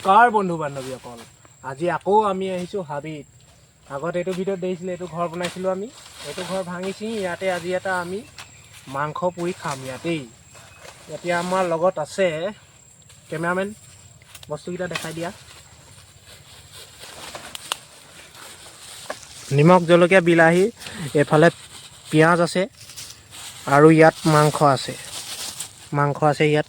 নমস্কাৰ বন্ধু বান্ধৱীসকল, আজি আকৌ আমি আহিছোঁ হাবিত। আগত এইটো ভিডিঅ'ত দেখিছিলে, এইটো ঘৰ বনাইছিলোঁ আমি। এইটো ঘৰ ভাঙিছি। ইয়াতে আজি এটা আমি মাংস পুৰি খাম ইয়াতেই। এতিয়া আমাৰ লগত আছে কেমেৰামেন। বস্তুকেইটা দেখাই দিয়া। নিমখ, জলকীয়া, বিলাহী, এইফালে পিঁয়াজ আছে আৰু ইয়াত মাংস আছে। মাংস আছে ইয়াত।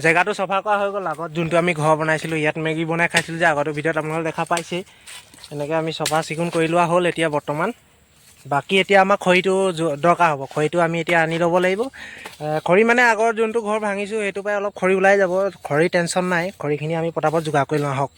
জেগাটো চফা কৰা হৈ গ'ল। আগত যোনটো আমি ঘৰ বনাইছিলোঁ, ইয়াত মেগী বনাই খাইছিলোঁ যে, আগতো ভিডিঅ'ত আপোনালোকে দেখা পাইছেই। এনেকৈ আমি চফা চিকুণ কৰি লোৱা হ'ল। এতিয়া বৰ্তমান বাকী এতিয়া আমাক খৰিটো দৰকাৰ হ'ব। খৰিটো আমি এতিয়া আনি ল'ব লাগিব। খৰি মানে আগৰ যোনটো ঘৰ ভাঙিছোঁ, সেইটো পৰাই অলপ খৰি ওলাই যাব। খৰি টেনশ্যন নাই। খৰিখিনি আমি পটাপট যোগাৰ কৰি লওঁ আহক।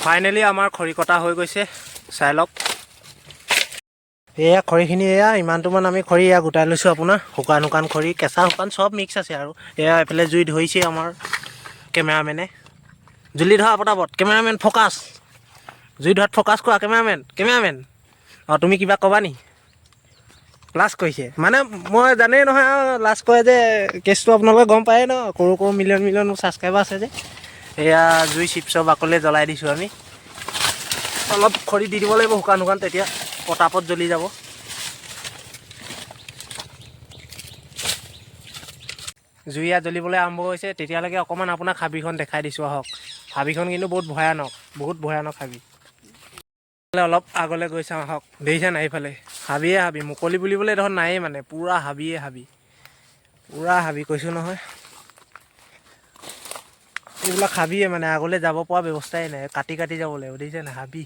ফাইনেলি আমাৰ খৰি কটা হৈ গৈছে, চাই লওক। এয়া খৰিখিনি, এয়া ইমানটোমান আমি খৰি এয়া গোটাই লৈছোঁ। আপোনাৰ শুকান শুকান খৰি, কেঁচা শুকান চব মিক্স আছে। আৰু এয়া এইফালে জুই ধৰিছে আমাৰ কেমেৰামেনে। জুলি ধৰা পটাপট কেমেৰামেন, ফ'কাছ। জুই ধৰাত ফ'কাছ কৰা কেমেৰামেন, কেমেৰামেন। অঁ, তুমি কিবা ক'বা নি? লাজ কৰিছে মানে, মই জানেই নহয় আৰু লাজ কৰে যে কেছটো আপোনালোকে গম পায়ে ন। সৰু সৰু মিলিয়ন মিলিয়ন ছাবস্ক্ৰাইবাৰ আছে যে। এয়া জুই চিপছৰ বাকলিয়ে জ্বলাই দিছোঁ আমি। অলপ খৰি দি দিব লাগিব শুকান শুকান, তেতিয়া পটাপট জ্বলি যাব। জুই ইয়াত জ্বলিবলৈ আৰম্ভ হৈছে। তেতিয়ালৈকে অকণমান আপোনাক হাবিখন দেখাই দিছোঁ আহক। হাবিখন কিন্তু বহুত ভয়ানক, বহুত ভয়ানক হাবি। অলপ আগলৈ গৈ চাওঁ আহক। দেখিছে নাই, এইফালে হাবিয়ে হাবি। মুকলি বুলিবলৈ এডোখৰ নায়েই, মানে পূৰা হাবিয়ে হাবি, পূৰা হাবি কৈছোঁ নহয়। এইবিলাক হাবিয়ে, মানে আগলৈ যাব পৰা ব্যৱস্থাই নাই, কাটি কাটি যাব লাগিব। দেখিছে নাই, হাবি,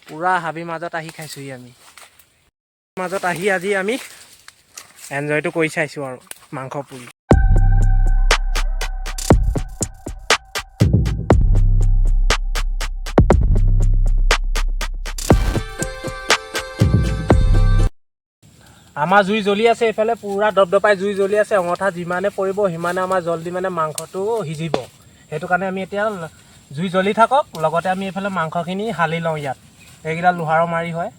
পূৰা হাবিৰ মাজত আহি খাইছোঁহি আমি। মাজত আহি আজি আমি এনজয়টো কৰি চাইছোঁ আৰু মাংস পুৰি। আমাৰ জুই জ্বলি আছে এইফালে, পূৰা দপদপাই জুই জ্বলি আছে। অঙঠা যিমানে পৰিব, সিমানে আমাৰ জল্দি মানে মাংসটো সিজিব। সেইটো কাৰণে আমি এতিয়া জুই জ্বলি থাকক, লগতে আমি এইফালে মাংসখিনি শালি লওঁ ইয়াত। এইকেইটা লোহাৰৰ মাৰি হয়,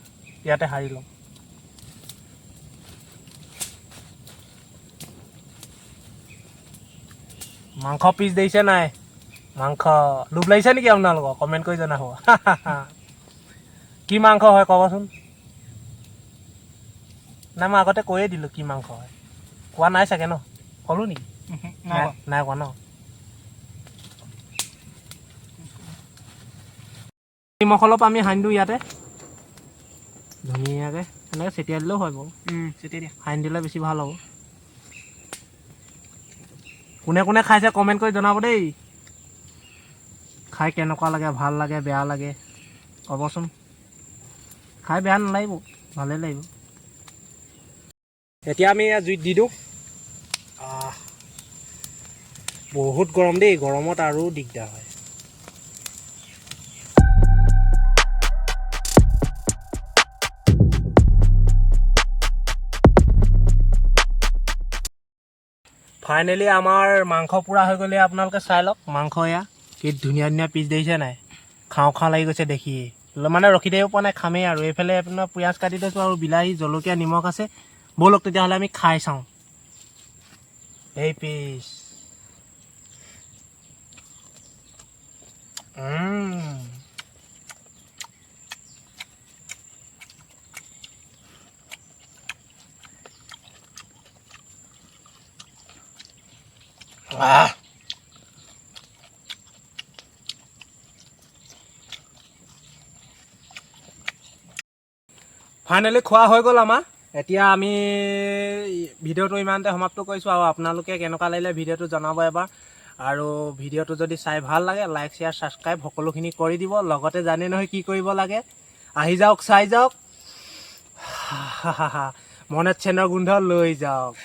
ইয়াতে সাৰি লওঁ। মাংস পিচ দেখিছে নাই? মাংস লোভ লাগিছে নেকি আপোনালোকক? কমেণ্ট কৰি জনাব। কি মাংস হয় ক'বচোন। নাই, মই আগতে কৈয়ে দিলোঁ কি মাংস হয়। কোৱা নাই চাগে ন? ক'লোঁ নেকি? নাই, নাই কোৱা ন? নিমখ অলপ আমি সানি দিওঁ ইয়াতে ধুনীয়াকৈ। এনেকৈ ছটিয়াই দিলেও হয় বাৰু। ছটিয়াই দিয়া। সানি দিলে বেছি ভাল হ'ব। কোনে কোনে খাইছে কমেণ্ট কৰি জনাব দেই। খাই কেনেকুৱা লাগে, ভাল লাগে, বেয়া লাগে ক'বচোন। খাই বেয়া নালাগিব, ভালেই লাগিব। এতিয়া আমি ইয়াত জুইত দি দিওঁ। আহ, বহুত গৰম দেই। গৰমত আৰু দিগদাৰ হয়। ফাইনেলি আমাৰ মাংস পূৰা হৈ গ'লে। আপোনালোকে চাই লওক মাংস এয়া কি ধুনীয়া ধুনীয়া পিচ, দেখিছে নাই? খাওঁ খাওঁ লাগি গৈছে দেখিয়ে, মানে ৰখি থাকিব পৰা নাই, খামেই আৰু। এইফালে আপোনাৰ পিঁয়াজ কাটি থৈছোঁ আৰু বিলাহী, জলকীয়া, নিমখ আছে। ব'লক তেতিয়াহ'লে আমি খাই চাওঁ। এই পিচ। আহ, ফাইনেলি খোৱা হৈ গ'ল আমাৰ। এতিয়া আমি ভিডিঅ'টো ইমানতে সমাপ্ত কৰিছোঁ। আৰু আপোনালোকে কেনেকুৱা লাগিলে ভিডিঅ'টো জনাব এবাৰ। আৰু ভিডিঅ'টো যদি চাই ভাল লাগে, লাইক, শ্বেয়াৰ, ছাবস্ক্ৰাইব সকলোখিনি কৰি দিব। লগতে জানে নহয় কি কৰিব লাগে। আহি যাওক, চাই যাওক, মনত চেনৰ গোন্ধ লৈ যাওক।